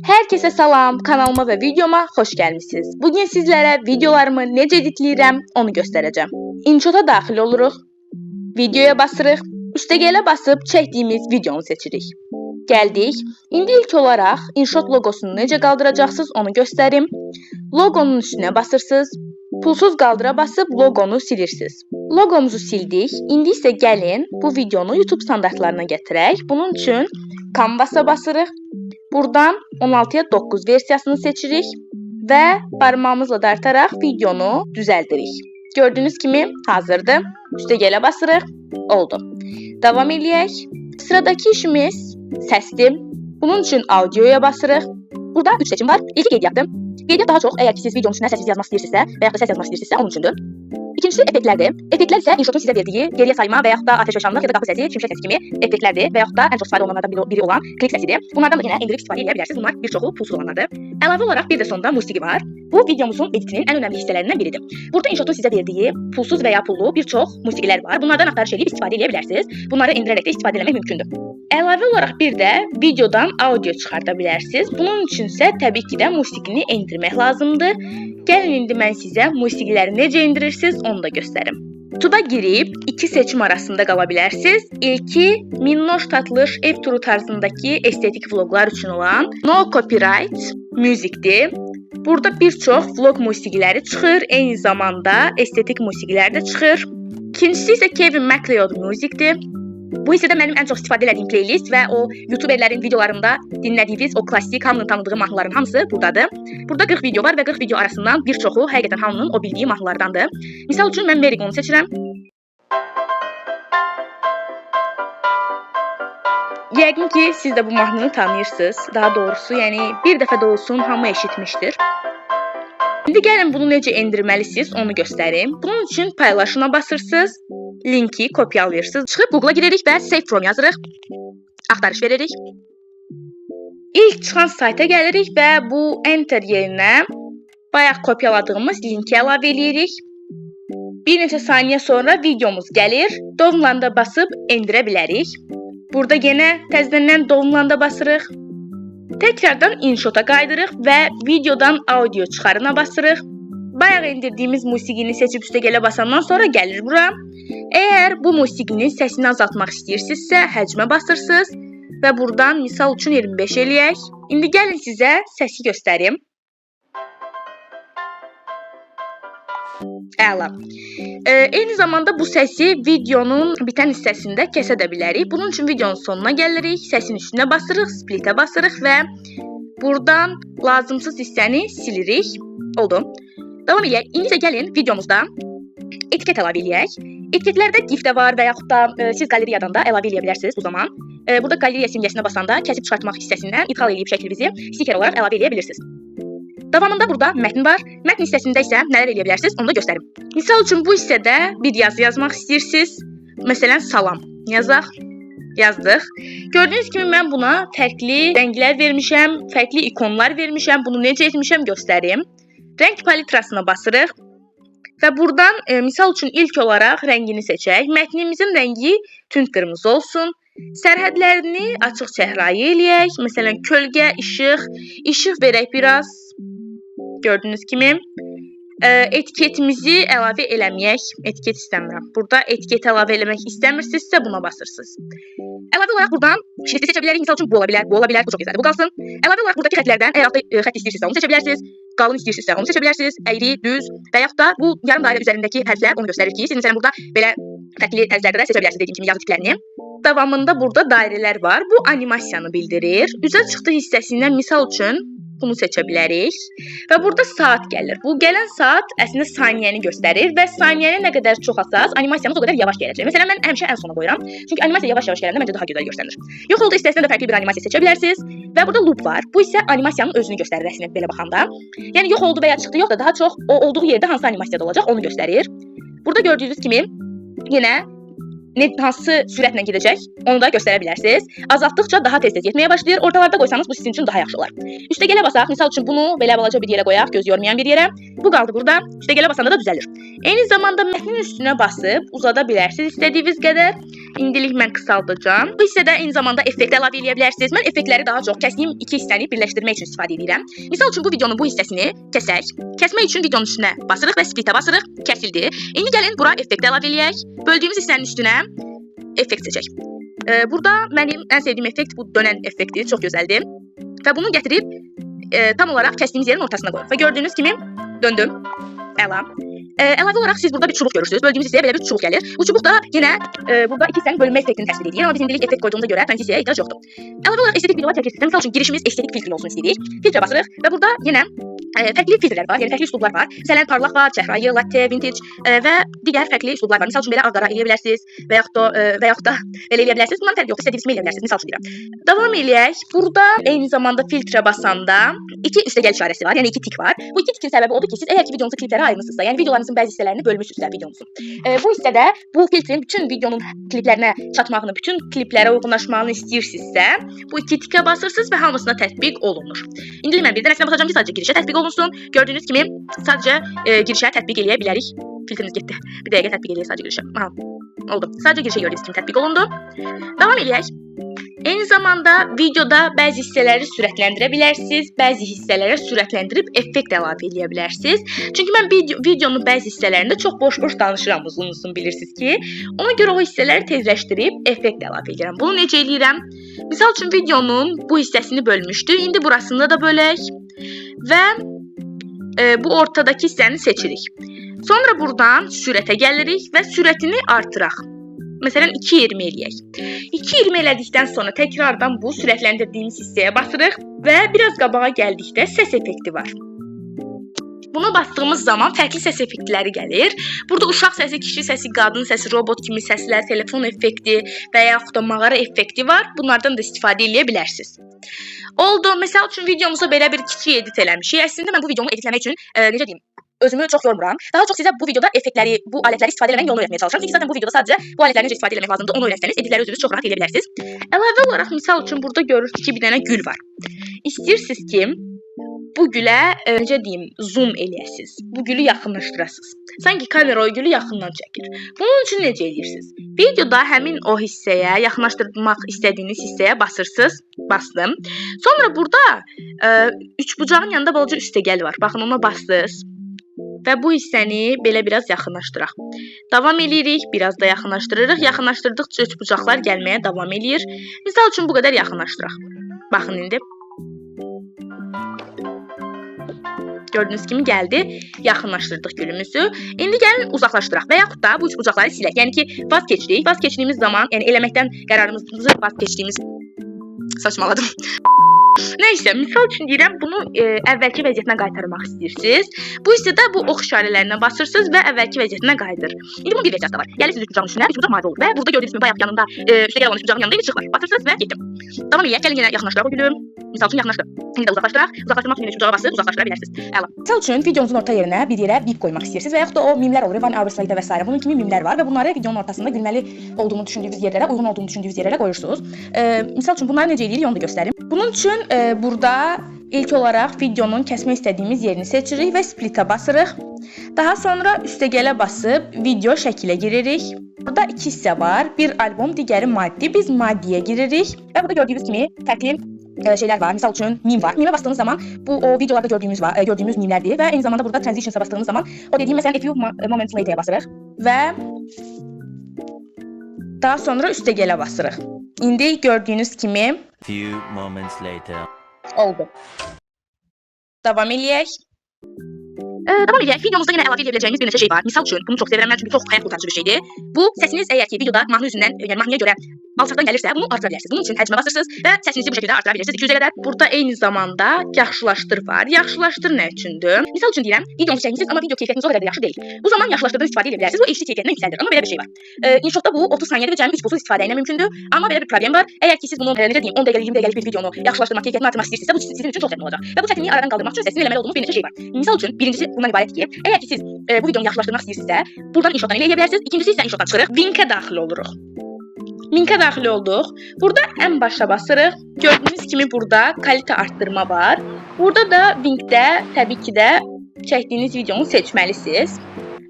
Herkese salam, kanalıma və videoma xoş gəlmisiniz. Bugün sizlərə videolarımı necə editləyirəm, onu göstərəcəm. InShot-a daxil oluruq, videoya basırıq, üstəgələ basıb çəkdiyimiz videonu seçirik. Gəldik. İndi ilk olaraq InShot loqosunu necə qaldıracaqsınız, onu göstərim. Loqonun üstünə basırsınız. Pulsuz qaldıra basıb loqonu silirsiniz. Loqomuzu sildik. İndi isə gəlin bu videonu YouTube standartlarına gətirək. Bunun üçün Canvas-a basırıq. Buradan 16-ya 9 versiyasını seçirik və barmağımızla dartaraq videonu düzəldirik. Gördüyünüz kimi hazırdır. Üstəgələ basırıq. Oldu. Davam eləyək. Sıradakı işimiz səsdir. Bunun üçün audioya basırıq. Burada 3 seçim var. İlki qeydiyyatdır. Qeydiyyat daha çox əgər ki siz videonun üstünə səssiz yazmaq istəyirsinizsə və yaxud da səs yazmaq istəyirsinizsə onun üçündür. İkincisi effektlərdir. Effektlər isə InShot'un sizə verdiyi geriyə sayma və yaxud da atəşfəşanlıq ya da qapı səsi, şimşək səsi kimi effektlərdir və yaxud da ən çox istifadə olunanlardan biri olan klik səsidir. Bunlardan da yenə endirib istifadə edə bilərsiniz. Bunlar bir çoxu pulsuz olanlardır. Əlavə olaraq bir də sonda musiqi var. Bu videomuzun editinin ən önəmli hissələrindən biridir. Burada InShot'un sizə verdiyi pulsuz və ya pullu bir çox musiqilər var. Bunlardan axtarış edib istifadə edə bilərsiniz. Bunları endirərək də istifadə etmək mümkündür. Əlavə olaraq bir də videodan audio çıxarda bilərsiniz. Bunun üçün isə təbii ki də musiqini endirmək lazımdır. Gəlin indi mən sizə musiqiləri necə endirirsiniz, onu da göstərim. YouTube'a girib iki seçim arasında qala bilərsiniz. İlki minnoş tatlış ev turu tarzındakı estetik vloqlar üçün olan No Copyright Music'dir. Burada bir çox vlog musiqiləri çıxır, eyni zamanda estetik musiqilər də çıxır. İkincisi isə Kevin MacLeod Music'dir. Bu hissədə mənim ən çox istifadə etdiyim playlist və o YouTuberlərin videolarında dinlədiyiniz o klassik, hamının tanıdığı mahnıların hamısı buradadır. Burada 40 video var və 40 video arasından bir çoxu həqiqətən hamının o bildiyi mahnılardandır. Misal üçün mən Merry Go'nu seçirəm. Yəqin ki, siz də bu mahnını tanıyırsınız. Daha doğrusu, yəni bir dəfə də olsun hamı eşitmişdir. İndi gəlin bunu necə endirməlisiniz, onu göstərim. Bunun üçün paylaşına basırsınız, linki kopyalayırsınız. Çıxıb Google-a giririk və Save From yazırıq. Axtarış veririk. İlk çıxan sayta gəlirik və bu Enter yerinə bayaq kopyaladığımız linki əlavə eləyirik. Bir neçə saniyə sonra videomuz gəlir. Download-a basıb endirə bilərik. Burada yenə təzədən Download-a basırıq. Təkrardan InShot-a qayıdırıq və videodan audio çıxarına basırıq. Bayaq endirdiyimiz musiqini seçib üstəgələ basandan sonra gəlir bura. Əgər bu musiqinin səsini azaltmaq istəyirsinizsə, həcmə basırsınız və buradan misal üçün 25 eləyək. İndi gəlin sizə səsi göstərim. Əla. Eyni zamanda bu səsi videonun bitən hissəsində kəsə də bilərik. Bunun üçün videonun sonuna gəlirik, səsin üstünə basırıq, splitə basırıq və buradan lazımsız hissəni silirik. Oldu. Davam eləyək. İndi isə gəlin videomuzda etiket əlavə eləyək. Etiketlərdə GIF də var və yaxud da siz qaleriyadan da əlavə eləyə bilərsiniz bu zaman. Burada qaleriya simgəsinə basanda kəsib çıxartmaq hissəsindən idxal eləyib şəklinizi stiker olaraq əlavə eləyə bilirsiniz. Davamında burada mətn var. Mətn hissəsində isə nələr eləyə bilərsiniz, onu da göstərim. Misal üçün bu hissədə bir yazı yazmaq istəyirsiniz. Məsələn, salam yazaq. Yazdıq. Gördüyünüz kimi mən buna fərqli rənglər vermişəm, fərqli ikonlar vermişəm. Bunu necə etmişəm göstərim. Rəng palitrasına basırıq və buradan misal üçün ilk olaraq rəngini seçək. Mətnimizin rəngi tünd qırmızı olsun. Sərhədlərini açıq çəhrayı eləyək. Məsələn, kölgə, işıq, işıq verək biraz. Gördüyünüz kimi. Etiketimizi əlavə eləməyək. Etiket istəmirəm. Burada etiket əlavə eləmək istəmirsinizsə buna basırsınız. Əlavə olaraq buradan şrifti seçə bilərik. Misal üçün bu ola bilər, bu ola bilər, bu çox gözəldir. Bu qalsın. Əlavə olaraq buradakı xətlərdən əgər altda xətt istəyirsinizsə onu seçə bilərsiniz. Qalın istəyirsinizsə onu seçə bilərsiniz. Əyri, düz və yaxud da bu yarım dairə üzərindəki hərflər onu göstərir ki, siz məsələn burada belə fərqli tərzlərdə də seçə bilərsiniz dediyim kimi yazı tiplərini. Davamında burada dairələr var. Bu animasiyanı bildirir. Üzə çıxdı hissəsindən misal üçün bunu seçə bilərik. Və burada saat gəlir. Bu gələn saat əslində saniyəni göstərir və saniyəni nə qədər çox atsaz, animasiyamız o qədər yavaş gələcək. Məsələn, mən həmişə ən sona qoyuram. Çünki animasiya yavaş-yavaş gələndə məncə daha gözəl görsənir. Yox oldu hissəsində də fərqli bir animasiya seçə bilərsiniz. Və burada loop var. Bu isə animasiyanın özünü göstərir əslində belə baxanda. Yəni yox oldu və ya çıxdı yox da daha çox o olduğu yerdə hansı animasiyada olacaq onu göstərir. Burada gördüyünüz kimi yenə hansı sürətlə gedəcək, onu da göstərə bilərsiniz. Azaltdıqca daha tez-tez getməyə başlayır. Ortalarda qoysanız bu sizin üçün daha yaxşı olar. Üstəgələ basaq, misal üçün bunu belə balaca bir yerə qoyaq, göz yormayan bir yerə. Bu qaldı burada. Üstəgələ basanda da düzəlir. Eyni zamanda mətnin üstünə basıb uzada bilərsiniz istədiyiniz qədər. İndilik mən qısaldacağam. Bu hissədə eyni zamanda effekt əlavə eləyə bilərsiniz. Mən effektləri daha çox kəsdiyim iki hissəni birləşdirmək üçün istifadə edirəm. Misal üçün bu videonun bu hissəsini kəsək. Kəsmək üçün videonun üstünə basırıq və splitə basırıq. Kəsildi. İndi gəlin bura effekt əlavə eləyək. Böldüyümüz hissənin üstünə effekt seçək. Burada mənim ən sevdiyim effekt bu dönən effektdir. Çox gözəldir. Və bunu gətirib tam olaraq kəsdiyimiz yerin ortasına qoyuruq. Və gördüyünüz kimi döndüm. Əla. Əlavə olaraq siz burada bir çubuq görürsünüz. Böldüyümüz hissəyə belə bir çubuq gəlir. Bu çubuq da yenə burada iki hissənin bölünmə effektini təsvir edir. Amma biz indilik effekt qoyduğumuza görə transisiyaya ehtiyac yoxdur. Əlavə olaraq estetik videolar çəkirsinizsə, misal üçün girişimiz estetik filtr olsun istəyirik. Filtrə basırıq və burada yenə fərqli filtrlər var, yəni fərqli üslublar var. Məsələn, parlaq var, çəhrayı, latte, vintage və digər fərqli üslublar var. Misal üçün belə ağ-qara eləyə bilərsiniz və yaxud da belə eləyə bilərsiniz. Bundan fərqi yoxdur. İstədiyiniz kimi eləyə bilərsiniz. Misal üçün deyirəm. Davam eləyək. Burada eyni zamanda filtrə basanda iki üstəgəl işarəsi var, yəni iki tik var. Bu iki tikin səbəbi odur ki, siz əgər ki videonuzu kliplərə ayırmısınızsa, yəni videolarınızın bəzi hissələrini bölmüsünüzsə videonuzun. Bu hissədə bu filtrin bütün videonun kliplərinə çatmağını, bütün kliplərə uyğunlaşmağını istəyirsinizsə, bu iki tikə basırsınız və hamısına tətbiq olunur. İndi mən bir dənəsinə basacağam ki, sadəcə girişə tətbiq olunsun. Gördüyünüz kimi sadəcə girişə tətbiq eləyə bilərik. Filtrimiz getdi. Bir dəqiqə tətbiq eləyək sadəcə girişə. Aha, oldu. Sadəcə girişə gördüyünüz kimi tətbiq olundu. Davam eləyək. Eyni zamanda videoda bəzi hissələri sürətləndirə bilərsiniz, bəzi hissələrə sürətləndirib effekt əlavə eləyə bilərsiniz. Çünki mən videonun bəzi hissələrində çox boş-boş danışıram uzun-uzun bilirsiniz ki. Ona görə o hissələri tezləşdirib effekt əlavə edirəm. Bunu necə eləyirəm? Misal üçün videonun bu hissəsini bölmüşdük. İndi burasını da bölək və bu ortadakı hissəni seçirik. Sonra buradan sürətə gəlirik və sürətini artıraq. Məsələn 2.20 eləyək. 2.20 elədikdən sonra təkrardan bu sürətləndirdiyimiz hissəyə basırıq və biraz qabağa gəldikdə səs effekti var. Buna bastığımız zaman fərqli səs effektləri gəlir. Burada uşaq səsi, kişi səsi, qadın səsi, robot kimi səslər, telefon effekti və yaxud da mağara effekti var. Bunlardan da istifadə eləyə bilərsiniz. Oldu. Məsəl üçün videomuza belə bir kiçik edit eləmişik. Əslində mən bu videomu editləmək üçün necə deyim, özümü çox yormuram. Daha çox sizə bu videoda effektləri, bu alətləri istifadə eləməyin yolunu öyrətməyə çalışıram. Çünki zaten bu videoda sadəcə bu alətləri necə istifadə eləmək lazımdır, onu öyrətsəniz editləri özünüz çox rahat eləyə bilərsiniz. Əlavə olaraq misal üçün burada görürsünüz ki, bir dənə gül var. İstəyirsiniz ki, bu gülə necə deyim, zoom eləyəsiniz. Bu gülü yaxınlaşdırasınız. Sanki kamera o gülü yaxından çəkir. Bunun üçün necə eləyirsiniz? Videoda həmin o hissəyə, yaxınlaşdırmaq istədiyiniz hissəyə basırsınız. Bastım. Sonra burada üçbucağın yanında balaca üstəgəl var. Baxın, ona bastınız. Və bu hissəni belə biraz yaxınlaşdıraq. Davam eləyirik, biraz da yaxınlaşdırırıq. Yaxınlaşdırdıqca üçbucaqlar gəlməyə davam eləyir. Misal üçün bu qədər yaxınlaşdıraq. Baxın indi. Gördüyünüz kimi gəldi. Yaxınlaşdırdıq gülümüzü. İndi gəlin uzaqlaşdıraq və yaxud da bu üçbucaqları silək. Yəni ki, vaz keçdik. Vaz keçdiyimiz zaman, yəni eləməkdən qərarımızı vaz keçdiyimiz saçmaladım. Nəysə, misal üçün deyirəm, bunu əvvəlki vəziyyətinə qaytarmaq istəyirsiniz. Bu hissədə bu ox işarələrinə basırsınız və əvvəlki vəziyyətinə qayıdır. İndi bunun bir versiyası da var. Gəlirsiniz üçbucağın üstünə, üçbucaq mavi olur və burada gördüyünüz kimi bayaq yanında üstəgəl olan üçbucağın yanında bir çıx var. Basırsınız və getdim. Davam eləyək, gəlin yenə yaxınlaşdıraq o gülü. Misal üçün yaxınlaşdı. İndi də uzaqlaşdıraq. Uzaqlaşdırmaq üçün üçbucağa basıb uzaqlaşdıra bilərsiniz. Əla. Misal üçün videonuzun orta yerinə bir yerə bip qoymaq istəyirsiniz və yaxud da o mimlər olur, One Hour Later və s. Bunun kimi mimlər var və bunları videonun ortasında gülməli olduğunu düşündüyünüz yerlərə, uyğun olduğunu düşündüyünüz yerlərə qoyursunuz. Misal üçün bunları necə eləyirik onu da göstərim. Bunun üçün burada ilk olaraq videonun kəsmək istədiyimiz yerini seçirik və splitə basırıq. Daha sonra üstəgələ basıb video şəkilə giririk. Burada iki hissə var. Bir albom, digəri maddi. Biz maddiyə giririk və burada gördüyünüz kimi fərqli şeylər var. Misal üçün mim var. Mimə bastığınız zaman bu o videolarda gördüyümüz var, gördüyümüz mimlərdir və eyni zamanda burada transitions'a bastığınız zaman o dediyim məsələn a few moments later basırıq və daha sonra üstəgələ basırıq. İndi gördüyünüz kimi Few moments later. Oldu. Davam eləyək. Davam eləyək. Videomuzda yenə əlavə edə biləcəyimiz bir neçə şey var. Misal üçün, bunu çox sevirəm mən çünki çox həyat qurtarıcı bir şeydir. Bu səsiniz əgər ki videoda mahnı üzündən, yəni mahnıya görə alçaqdan gəlirsə, bunu artıra bilərsiniz. Bunun üçün həcmə basırsınız və səsinizi bu şəkildə artıra bilirsiniz 200-ə qədər. Burada eyni zamanda yaxşılaşdır var. Yaxşılaşdır nə üçündür? Misal üçün deyirəm, videonuzu çəkmisiniz, amma video keyfiyyətiniz o qədər də yaxşı deyil. Bu zaman yaxşılaşdırdan istifadə edə bilərsiniz. Bu HD keyfiyyətini yüksəldir. Amma belə bir şey var. InShotda bu 30 saniyədə və cəmi 3 pulsuz istifadə ilə mümkündür. Amma belə bir problem var. Əgər ki siz bunu necə deyim, 10 dəqiqəlik, 20 dəqiqəlik bir videonu yaxşılaşdırmaq, keyfiyyətini artırmaq istəyirsinizsə, bu sizin üçün çox çətin olacaq. Və bu çətinliyi aradan qaldırmaq üçün isə sizin eləməli olduğunuz bir neçə şey var. Misal üçün, birincisi bundan ibarət ki, əgər ki siz bu videonu yaxşılaşdırmaq istəyirsinizsə, buradan InShotdan eləyə bilərsiniz. İkincisi isə InShotdan çıxırıq, Wink-ə daxil oluruq. Linkə daxil olduq. Burada ən başa basırıq. Gördüyünüz kimi burada kalite arttırma var. Burada da Winkdə təbii ki də çəkdiyiniz videonu seçməlisiniz.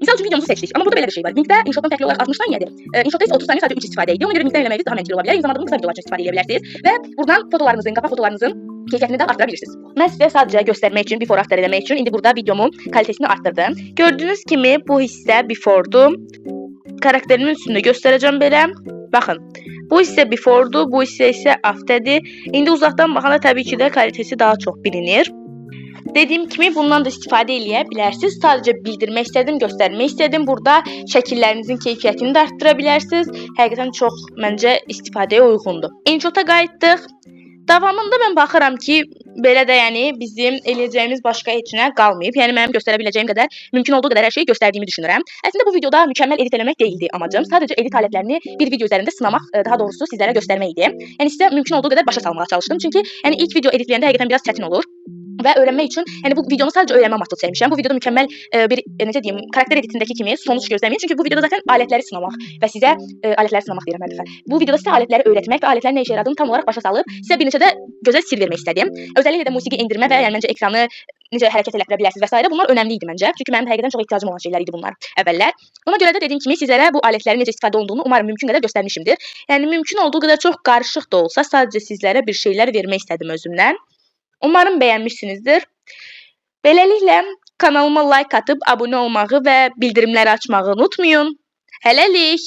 Misal üçün videomuzu seçdik. Amma burada belə bir şey var. Wink-də InShot-dan fərqli olaraq 60 saniyədir. InShot-da isə 30 saniyə sadəcə 3 istifadə idi. Ona görə Wink-dən eləməyiniz daha məntiqli ola bilər. Eyni zamanda bunu qısa videolar üçün istifadə edə bilərsiniz və buradan fotolarınızın, qapaq fotolarınızın keyfiyyətini də arttıra bilirsiniz. Mən sizə sadəcə göstərmək üçün, before after eləmək üçün indi burada videomun kalitesini arttırdım. Gördüyünüz kimi bu hissə before'dur. Karakterimin üstündə göstərəcəm belə. Baxın. Bu hissə before'dur, bu hissə isə after'dir. İndi uzaqdan baxanda təbii ki də kalitesi daha çox bilinir. Dediyim kimi bundan da istifadə eləyə bilərsiniz. Sadəcə bildirmək istədim, göstərmək istədim. Burada şəkillərinizin keyfiyyətini də arttıra bilərsiniz. Həqiqətən çox məncə istifadəyə uyğundur. InShot-a qayıtdıq. Davamında mən baxıram ki, belə də yəni bizim eləyəcəyimiz başqa heç nə qalmayıb. Yəni mənim göstərə biləcəyim qədər, mümkün olduğu qədər hər şeyi göstərdiyimi düşünürəm. Əslində bu videoda mükəmməl edit eləmək deyildi amacım. Sadəcə edit alətlərini bir video üzərində sınamaq, daha doğrusu sizlərə göstərmək idi. Yəni sizə mümkün olduğu qədər başa salmağa çalışdım. Çünki yəni ilk video editləyəndə həqiqətən biraz çətin olur və öyrənmək üçün, yəni bu videonu sadəcə öyrənmə amaçlı çəkmişəm. Bu videoda mükəmməl bir necə deyim, karakter editindəki kimi sonuç gözləməyin. Çünki bu videoda zaten alətləri sınamaq və sizə alətləri sınamaq deyirəm hər dəfə. Bu videoda sizə alətləri öyrətmək və alətlərin nə işə yaradığını tam olaraq başa salıb sizə bir neçə də gözəl sir vermək istədim. Özəlliklə də musiqi endirmə və yəni məncə ekranı necə hərəkət elətdirə bilərsiniz və sairə, bunlar önəmli idi məncə. Çünki mənim həqiqətən çox ehtiyacım olan şeylər idi bunlar əvvəllər. Ona görə də dediyim kimi sizlərə bu alətlərin necə istifadə olunduğunu umarım mümkün qədər göstərmişimdir. Yəni mümkün olduğu qədər çox qarışıq da olsa sadəcə sizlərə bir şeylər vermək istədim özümdən. Umarım bəyənmişsinizdir. Beləliklə kanalıma like atıp abunə olmağı və bildirimləri açmağı unutmayın. Hələlik.